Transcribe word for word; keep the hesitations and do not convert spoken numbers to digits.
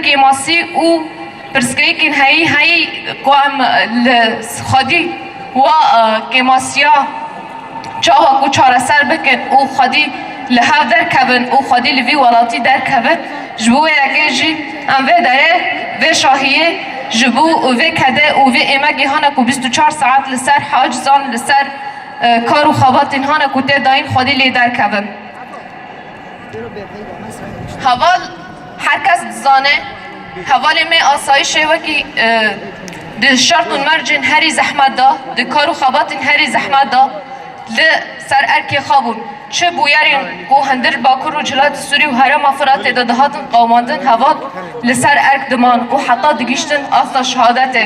kêmasî û pirsgirêkên heyî heyî ku em li xwedî wa, e, kêmasiya çawa ku çareser bikin û xwedî li hev derkevin û xwedî li vî welatî derkevin, ji bo wê yekê jî em vê derê, vê şahiyê ji bo vê kedê û vê êmegê hane ku bîst û çar saet li ser hacizan, li ser, e, kar û xebatên hane ku tê dayîn xwedî lê derkevin. Heval her kes dizane, hevalê me asayîşê wekî, e, di şert û mercên herî zehmet de, di kar û xebatên herî zehmet de li ser erkê xwe bûn. Çi bûyerên ku hundir Bakur û Cilatê Sûrî û Herêma Firatê de dihatin qewimandin, heval li ser erk diman û heta digihîştin asta şehadetê.